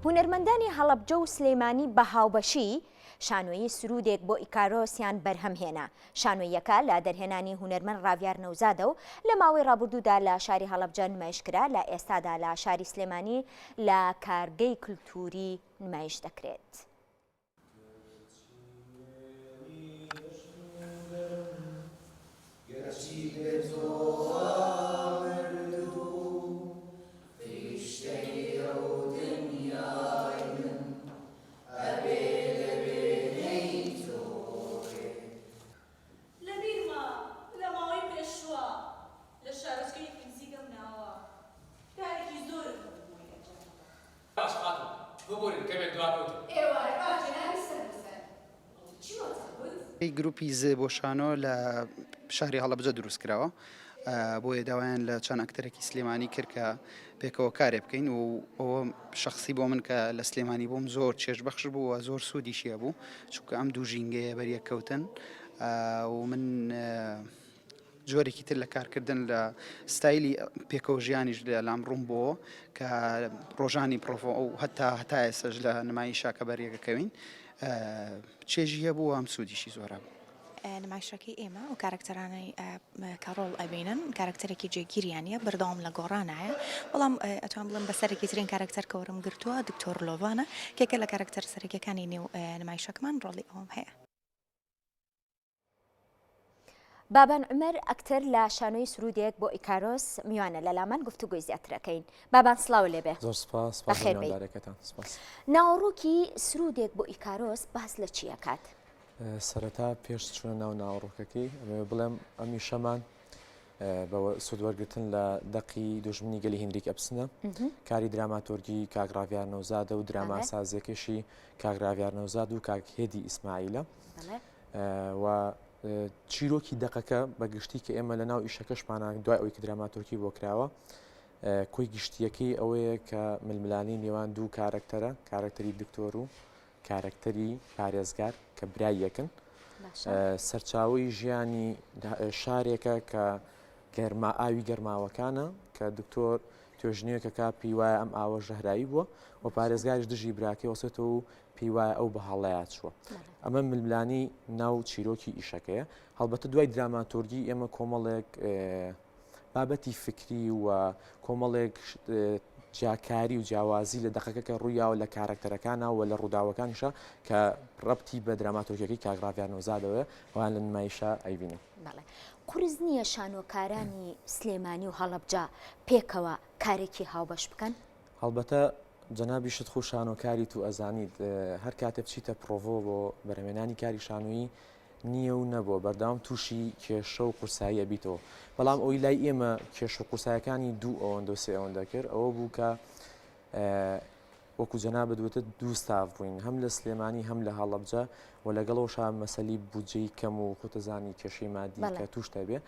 هونەرمەندانی هەڵەبجە و سلێمانی بە هاوبەشی شانۆیی سروودێک بۆ ئیکارۆسیان بەرهەم هێنا. شانۆییەکە لە دەرهێنانی هونەرمەند ڕاڤیار نەوزادە و لە ماوەی ڕابردوودا لە شاری هەڵەبجە نمایش کرا، لە ئێستادا لە شاری سلێمانی لە کارگەی کلتووری نمایش دەکرێت. لەبیرمە لە ماوەی پێشووا لە شارۆچکەیەکی نزیک ئەم ناوە کارێکی زۆرم هەبوو بۆی ئەنجام بدەم. باشە خاتوون، ببورن کەمێک دواکەوتم. ئێوارە باش جەنابی سەرنووسەر. چیوەتان گوت؟ گروپی ز بۆ شانۆ لە شاری هەڵەبجە دروست کراوە بۆیە داوایان لە چەند ئەکتەرێکی سلێمانی کرد کە پێکەوە کارێ بکەین و ئەوە شخصی بۆ من کە لە سلێمانی بووم زۆر چێژبەخش بوو و زۆر سوودیشی هەبوو چونکە ئەم دوو ژینگەیە بەریەککەوتن و من جۆرێکی تر لە کارکردن لە ستایلی پێکەوە ژیانیش لە لام ڕوون بۆ کە ڕۆژانی پرۆڤۆ ئەو هەتا هەتا ئێستاش لە نمایشا کە بەریەکەکەوین چێژی هەبوو و هەم سوودیشی زۆر هەبوو. نمایشەکەی ئێمە ئەو کارەکتەرانەی کە ڕۆڵ ئەبینن کارەکتەرێکی جێگیریان نیە بەردەوام لە گۆڕانایە بەڵام ئەتوان بڵێم بە سەرەکیترین کارەکتەر کە وەرم گرتووە دکتۆر لۆڤانە کێکە لە کارەکتەر سەرەکیەکانی نێو نمایشەکەمان ڕۆڵی ئەوم هەیە. بابان عومەر ئەکتەر لە شانۆی سرودێک بۆ ئیکارۆس میوانە لە لامان گفتوگۆی زیاتر ئەکەین. بابان سڵاو لێبێ. زۆر سپاس سپاس بۆ بەخێر بێی. میوانداریەکەتان سپاس. ناوەڕۆکی سرودێک بۆ ئیکارۆس باس لە چی ئەکات؟ سەرەتا پێش چوونە ناو ناوەڕۆکەکەی ئەمەوێ بڵێم ئەم ئیشەمان بە سوود وەرگرتن لە دەقی دوژمنی گەلی هینریک ئەپسنە کاری دراماتۆرگی کاک ڕاڤیار نەوزادە و دراماسازیەکەشی کاک ڕاڤیار نەوزاد و کاک هێدی ئیسماعیلە و چیرۆکی دەقەکە بە گشتی کە ئێمە لە ناو ئیشەکەشمانە دوای ئەوەی کە دراماتۆرکی بۆ کراوە کۆی گشتیەکەی ئەوەیە کە ململانی نێوان دوو کارەکتەرە کارەکتەری دکتۆر و کارەکتەری پارێزگار کە برای یەکن سەرچاوی ژیانی شارێکە کە گەرما ئاوی گەرماوەکانە کە دکتۆر توێژنیەکەکە پێی وایە ئەم ئاوە ژەهراوی بووە و پارێزگاریش دژی براکەی وەسێتەوە و پێی وایە ئەو بە هەڵەیا چووە. ئەمە ململانی ناو چیرۆکی ئیشەکەیە. هەڵبەتە دوای دراماتۆرگی ئێمە کۆمەڵێک بابەتی فکری و کۆمەڵێک جیاکاری و جیاوازی لە دەقەکە کە ڕوویاوە لە کارەکتەرەکانە و لە ڕووداوەکانیشە کە ڕەبتی بە دراماتۆرگیەکەی کاک ڕاڤیار نەوزادەوەیە ئەوان لە نمایشا ئەیبینن. بەڵێ قورس نییە شانۆکارانی سلێمانی و هەڵەبجە پێکەوە کارێکی هاوبەش بکەن؟ هەڵبەتە جەنابیشت خۆ شانۆکاریت و ئەزانیت هەر کاتێ بچیتە پڕۆڤۆ بۆ بەرهەمێنانی کاری شانۆیی نییە و نەبووە بەردەوام تووشی کێشە و قورسایی ئەبیتەوە بەڵام ئەوی لای ئێمە کێشە و قورسایەکانی دوو ئەوەندە و سێ ئەوەندە کرد ئەوە بوو کە وەکو جەنابت وتت دوو ستاف بووین هەم لە سلێمانی هەم لە هەڵەبجە و لەگەڵەوەشا مەسەلی بودجەی کەم و خۆتەزانی کێشەی مادی کە تووش دەبێ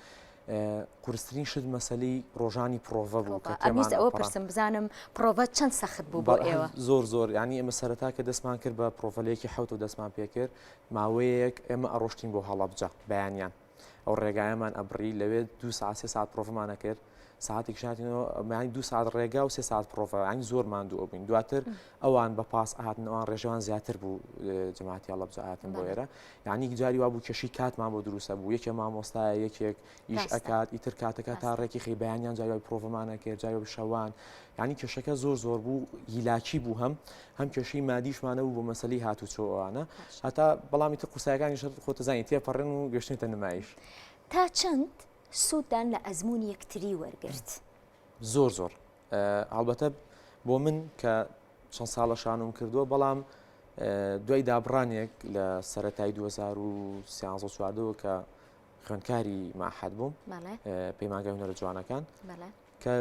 قورسترین شت مەسەلەی ڕۆژانی پرۆڤە بوو کە ئەویست ئەوە پرسم بزانم پرۆڤە چەند سەخت بوو بۆ ئێوە زۆر زۆر ینی ئێمە سەرەتا کە دەستمان کرد بە پرۆڤەلێکی حوت و دەستمان پێکرد ماوەیەک ئێمە ئەڕۆشتین بۆ هەڵەبجە بەیانیان ئەو ڕێگایەمان ئەبڕی لەوێ دو ساعت سێ ساعت پرۆڤەمان ئەکرد ساعتێکیش هاتینەوە یانی دو ساعت ڕێگا و سێ ساعت پرۆڤە یانی زۆر ماندوو ئەبووین دواتر ئەوان بە پاس ئەهاتن ئەوان ڕێژەوان زیاتر بوو جەماعەتی هەڵەبجە ئەهاتن بۆ ئێرە یانی جاری وا بوو کێشەی کاتمان بۆ دروستە بوو یەکێ مامۆستایە یەکێک ئیش ئەکات ئیتر کاتەکە تا ڕێکی خەی بەیانیان جاری وای پرۆڤەمان ئەکرد جاری وای شەوان یانی کێشەکە زۆر زۆر بوو هیلاکی بوو هەم هەم کێشەی مادیشمان هەبوو بۆ مەسەلەی هاتوچۆ ئەوانە هەتا بەڵام ئیتر قورسایەکانیش هەر خۆتەزانی تێپەڕن و گەشتنیتە نمایش. تا چەند سوودتان لە ئەزموونی یەکتری وەرگرت؟ زۆر زۆر هەڵبەتە بۆ من کە چەند ساڵە شانۆم کردووە بەڵام دوای دابڕانێک لە سەرەتای 2013 چواردەوە کە خوێندکاری مەعهەد بووم پەیمانگای هونەرە جوانەکان کە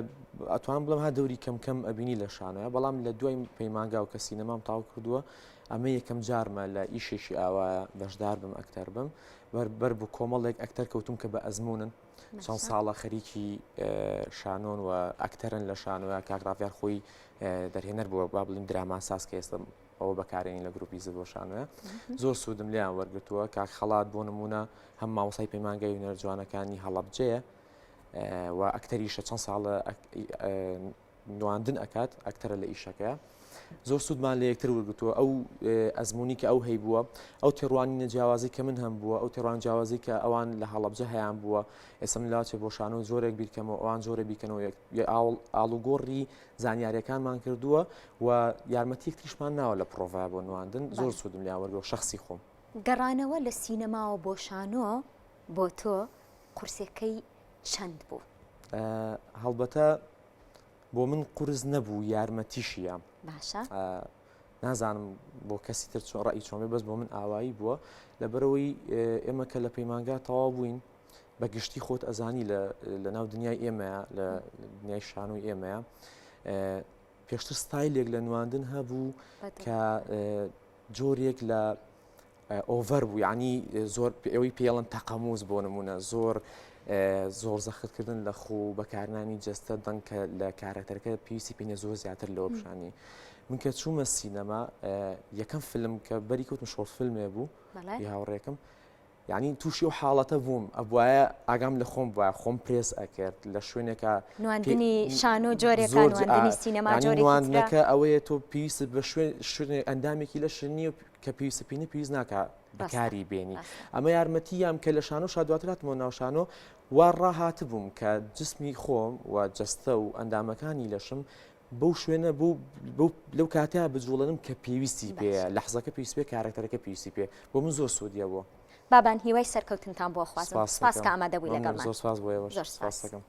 ئەتوانم بڵێم ها دەوری کەم کەم ئەبینی لە شانۆیە بەڵام لە دوای پەیمانگا و کە سینەمام تاو کردووە ئەمە یەکەم جارمە لە ئیشێکی ئاوا بەشدار بم ئەکتەر بم بەر بەر بوو کۆمەڵێک ئەکتەر کەوتم کە بە ئەزمونن چەند ساڵە خەریکی شانۆن و ئەکتەرن لە شانۆە کاک ڕاڤیار خۆی دەرهێنەر بووە با بڵیم دراماساز کە ئێستا ئەوە بەکارێنین لە گروپی زد بۆ شانۆیە زۆر سوودم لیان وەرگتووە کاک خەڵات بۆ نمونە هەم مامۆسای پەیمانگای هونەر جوانەکانی هەڵەبجەیە و ئەکتەریشە چەند ساڵە نواندن ئەکات ئەکتەرە لە ئیشەکەیە. زۆر سوودمان لە یەکتر وەرگرتووە ئەو ئەزمموی کە ئەو هەیبووە ئەو تێڕوانینە جیاوازی کە من هەم بووە ئەو تێڕوان جیاوازی کە ئەوان لە هەڵەبجە هەیان بووە ئێستا من لاچێ بۆ شانۆ جۆرێک بیرکەمەوە ئەوان جۆرە بیکەنەوە ئاڵوگۆڕی زانیاریەکانمان کردووە و یارمەتی یەکتریشمان ناوە لە پرۆڤە بۆ نواندن زۆر سوودم لیان وەرگەوە شخصی خۆم. گەڕانەوە لە سینەماوە بۆ شانۆ بۆ تۆ قورسێکەی چەند بوو؟ هەڵبەتە بۆ من قورس نەبوو یارمەتیشی یام. باشە. نازانم بۆ کەسی تر چۆن ڕەئی چۆن بێ بەس بۆ من ئاوایی بووە لەبەرەوەی ئێمە کە لە پەیمانگا تەواو بووین بە گشتی خۆت ئەزانی لە ناو دنیای ئێمەیە لە دنیای شانۆی ئێمەیە پێشتر ستایلێک لە نواندن هەبوو کە جۆرێک لە over بوو یعنی زۆر ئەوەی پێڵن تەقەموز بۆ نمونە زۆر زۆر زەختکردن لە خۆ بەکارنانی جەستە دەنگ کە لە کارەکتەرەکە پێویستی پێ زۆر زیاتر لەوە پیشانی من کە چوومە سینەما یەکەم فیلم کە بەری کەوتم short فیلمێ بوو هاوڕێکم یانی تووشی ئەو حاڵەتە بووم ئەبوایە ئاگام لە خۆم بوایە خۆم پرێس ئەکرد لە شوێنێکا نواندنی شانۆ جۆرێکە نواندنی سینەما جۆرێکی ترە. نواندنەکە ئەوەیە تۆ پێویستت بە شوێن شوێنێک ئەندامێکی لەشت نییە کە پێویستە پێی نییە پێویست ناکا بەکاری بێنی ئەمە یارمەتی یام کە لە شانۆ شا دواتر هاتمەوە ناو شانۆ وا ڕاهاتبووم کە جسمی خۆم و جەستە و ئەندامەکانی لەشم بەو شوێنە بۆ بەو لەو کاتەیا بجوڵێنم کە پێویستی پێیە لەحزەکە پێویستی پێ کارەکتەرەکە پێویستی پێ بۆ من زۆر سوودیە بۆ. بابان هیوای سەرکەوتنتان بۆ ئەخوازم سپاس سپاس کە ئامادە بووی مەمنون لەگەڵمان زۆر سپاس بۆ ئێوەش زۆر سپاس. سپاس دەکەم.